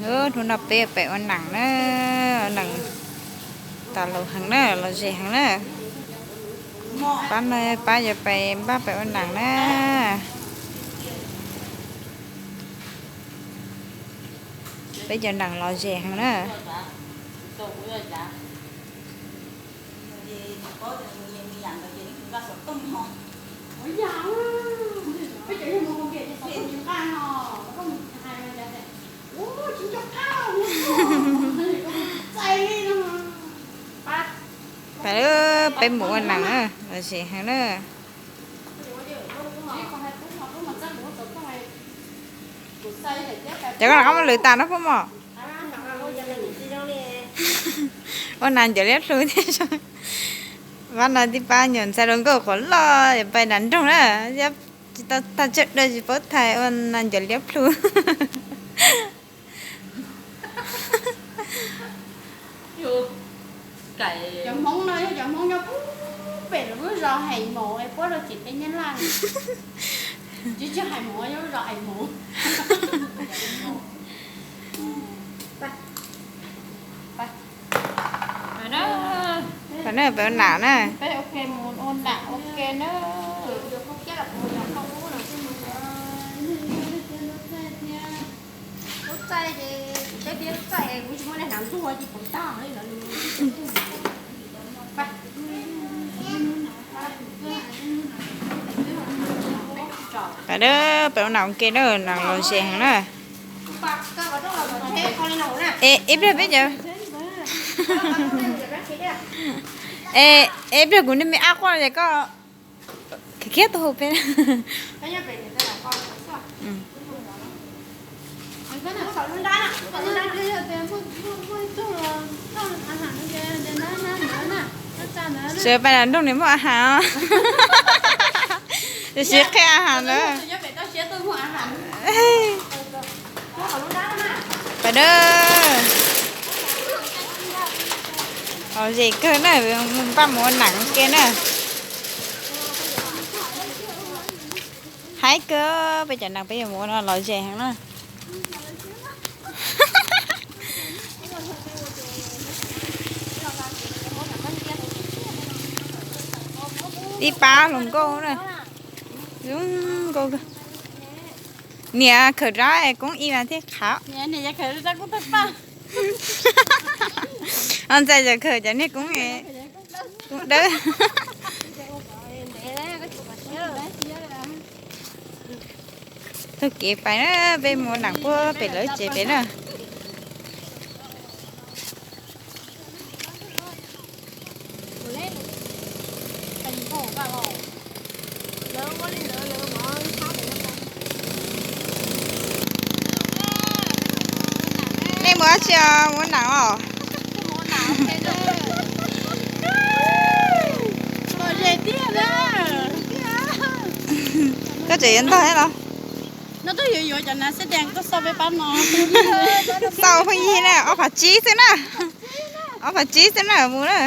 Hnub no peb pem ua nam na, ua nam tas laus heev na, los zem heev na. Pab no pab yuav pem npaj pem ua nam na. Peb cov nam los zem heev na. Peb mus ua nam na, los zem heev na. Cov koj lam qab muab lwm tas no puab mom. Ua nas ncuav liab plhu thiab. Pab no tib pab nyuam ntxhais hluas nkauj qhuav loj yuav pais nram nroog na, tsis tau tag tsawg dua tsis paub thais ua nas ncuav liab plhu. Cov Hmoob no yog cov Hmoob nyob pem lub zos Hais Maum es puab rau cem peb Nyab Laj. Tsis yog Hais Maum, yog lub zos Hais Maum. Peb ua nam na. Peb ua nam ua ke na, nam los zem heev na. Es ib pliag peb cov, es ib pliag kuv niag me ab quaj es koj khiav kiag tuaj hu peb. Sawv pais nram nroog nws muaj a has os. Tab sis qhia a has ntawd. Pais dab. Los zem kawg na, npaj mus ua nam ke na. Haib kawg, peb cov nam peb yuav mus ua no los zem heev na. Ib pab hluas nkauj na, zoo nkauj kawg. Niam khawm rab koob ib mas thiaj qhav. Ntxhais yog khawm cov niag koob dawb. Taug kev pais na, peb mus nam puag pem lawv tsev pem na. Nej mus dab tsi os, mus ua nam os? Koj tseem yuav ntog thiab los? No twb yuav yuav cov nav xeb dees tuaj xauj peb pab no. Xauj pheej yig na, ob phav tsib xwb na. Ob phav tsib xwb na, mus na.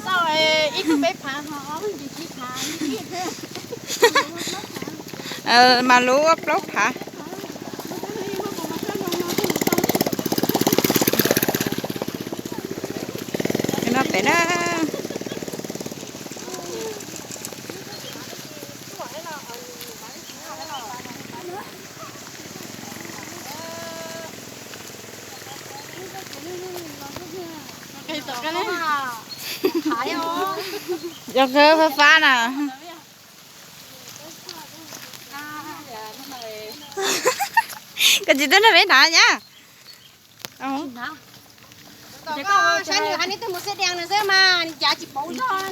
Xauj ib tug peb phav ho ob tug tsib phav. Mas lub ua plaub phav. No pem na. Cov kawg fab fab na. Koj tsis tuaj nrog peb hnav nyab.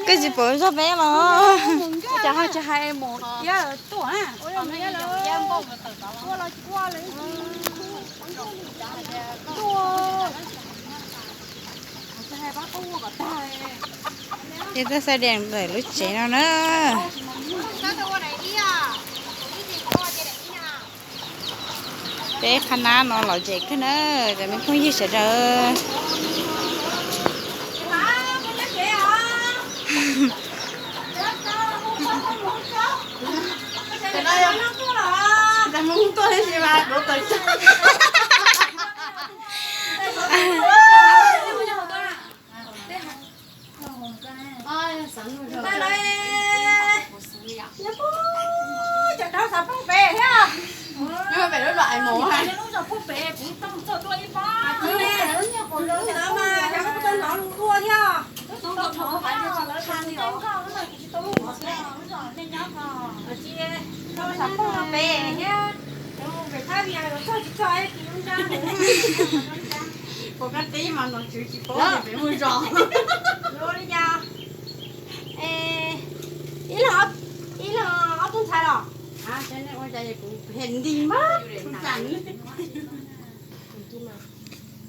Koj tsis pauv zog peb los. Ces tuaj xav dees ntawm lub tsev no na. Peb qhab nab no los zem kawg na, cov me phooj ywg sawv daws. Phooj pem thiab. Pem lub zos Ais Mos. Lub zos Phooj pem kuv tau txog tuaj ib pob. Hnov mas cov koj tau hnov lus dua thiab. Lub zos nej nyob ko, pem thiab. Pem thab vi los txog tsis txog tis lub nrab. Puas koj teb mas nom tswv tsis paub pem muaj zos. Ib leeg, ib leeg ob tug ntxhais los? Ua cas kuv hem nti mas.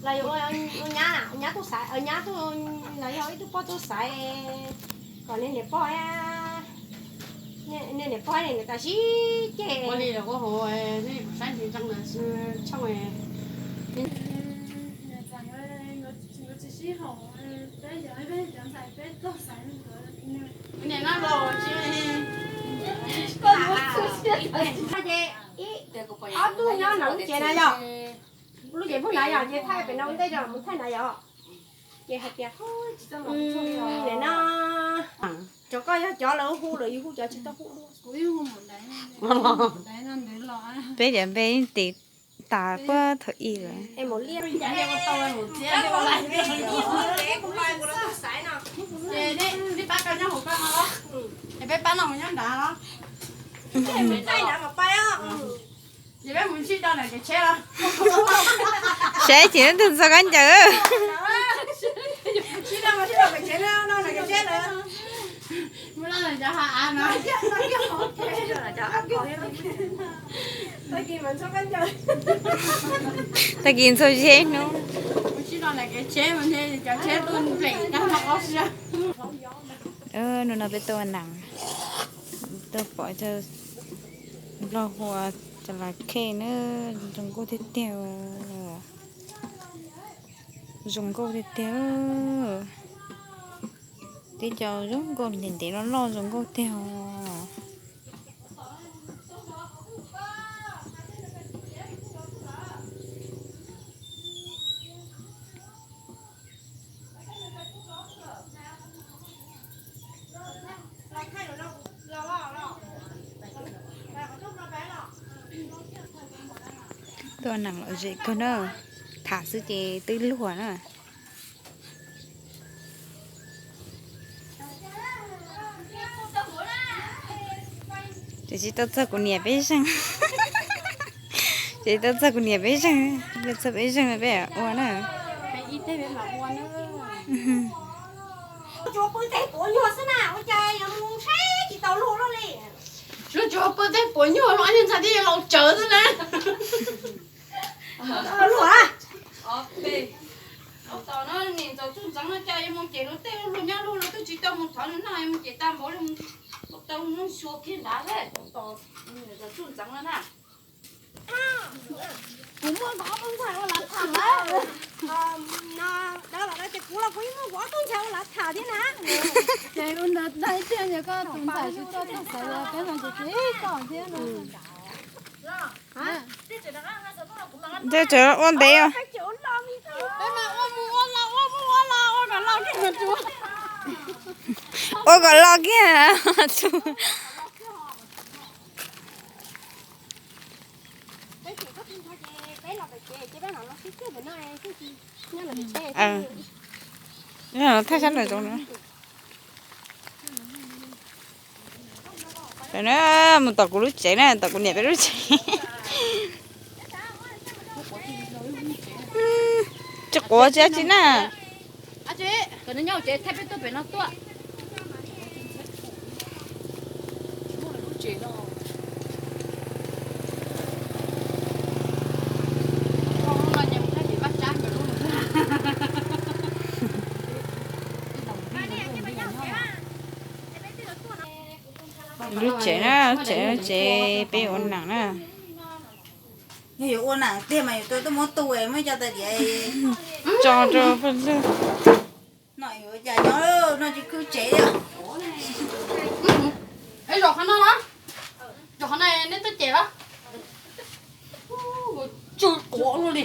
Los yog ua nyab, nyab tug xaiv, nyab tug, los yog ib tug poj tug xaiv, kom nej niam pog, nej niam pog nej niam tais sib ceg. Ua li los ua hauv, saib ntsis ntseeg ntawd xwb tshooj. Niam no los tsis, ces ob tug nyob nram lub tsev na yog, lub tsev pug na yog, ces thaij pem no ua ntej os, mus thaij na yog. Ces hais tias, nim no cov koj yog cov lawv hu lawm yus hu cov tsis tau hu dua. Peb cov npe tis tas puag thaum ub lawm. Nej pab koj nyob hauv koj no los? Es peb pab no mus nyob nrad los? Ces peb mus sib do nram kev tsheb los? Saib tsis leej twg txog khaub ncaws. Tag kis ntxhua zeb hnub. Hnub no peb tuaj ua nees, tuaj pom nplog hua cov lav khej na, zoo nkauj tiag tiag. Zoo nkauj tiag tiag. Tib co zoo nkauj ntev ntev loj loj zoo nkauj tiag os. Tuaj nees lom zem kawg na, tham xwb ces twb luag na. Ces tsis tau txog kuv niam peb zeeg. Ces tsis tau txog kuv niam peb zeeg, txog peb zeeg peb ua na. Tsuas pw tej puav nyuag xwb na, ua cas yuav mus saib tsis tau luag luaj li. Tsuas pw tej puav nyuag los niag ntxhais thiaj yuav laus tsawv xwb na. Luag, tos no nim ntxaus txuj ntxeev no cas yuav mus cem luag tej luag nyob luag luag twb tsis tau mus thov nws noj yuav mus cem tag npaum li mus tau mus xyuas kiag nrad thiab tos nim ntxaus txuj ntxeev no na. Kuv muaj ob tug ntxhais ua lav tham lawm. Ces kuv los kuv yeej muaj kuv ob tug ntxhais ua lav tham thiab na. Ces ua ntawd ib tiag ces koj tus ntxhais tsis tau txog xaiv los peb no ces tsis tau thiab no. Tej tseem ua ntev os. Peb mas ua mus ua los ua mus ua los ua kom los kiag tus. Ua kom los kiag tus. Thaij sab ntawm zoov na. Mus tom kuv lub tsev na, tom kuv niam peb lub tsev. Tsis quav tsis dab tsi na. Lub tsev na, lub tsev, lub tsev peb ua nees na. Yog yuav ua nees tiag mas yuav tau tuaj muab tu muab coj tas diav tso rau pawg lug. No yuav cas nyob no tsis khwv tsev li. Zos qhov no los? Zos qhov no neb tuaj cem los? Tsw quav luaj li.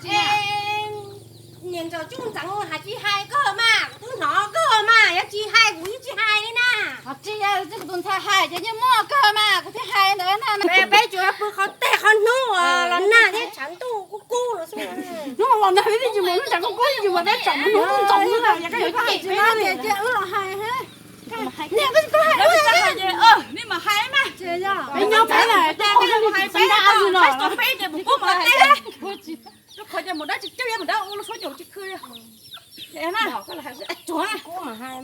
Niam ntxawm Tsuj Ntxeev hais tsis hais koj mas, kuv twb hnov koj mas, yog tsis hais kuv yeej tsis hais li na. Ho tsis yog kuv tus ntxhais hais ces yeej muaj kawg mas, kuv thiaj hais ntawd na. Peb tsuas pw qhov teg qhov hnub los nag thiab tshav ntuj kub kub los xwb. Hnub los nag thiab tsis mus, hnub tshav kub kub tsis mus, peb tseem mus hnub ntxoov na, yog koj yuav hais tsis na ces wb los hais. Niam, koj tsis tau hais, nej mas hais mas. Peb nyob peb na, peb hais peb no, peb ces mus kub mus teb. Lub qhov ces mus dab tsis coj, mus dab ua lub suab ncaus tsis khw.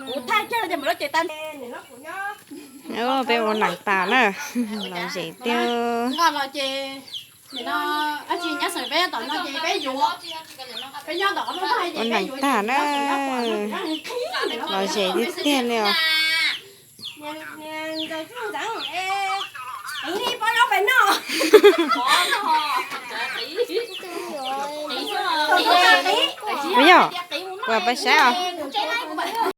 Kuv thaj coj ces mus dab ces tas. Peb ua neej tas na, los zem tiag. Ua neej tag na, los zem tiag tiag li os. Puas yog? Puas pais saib os.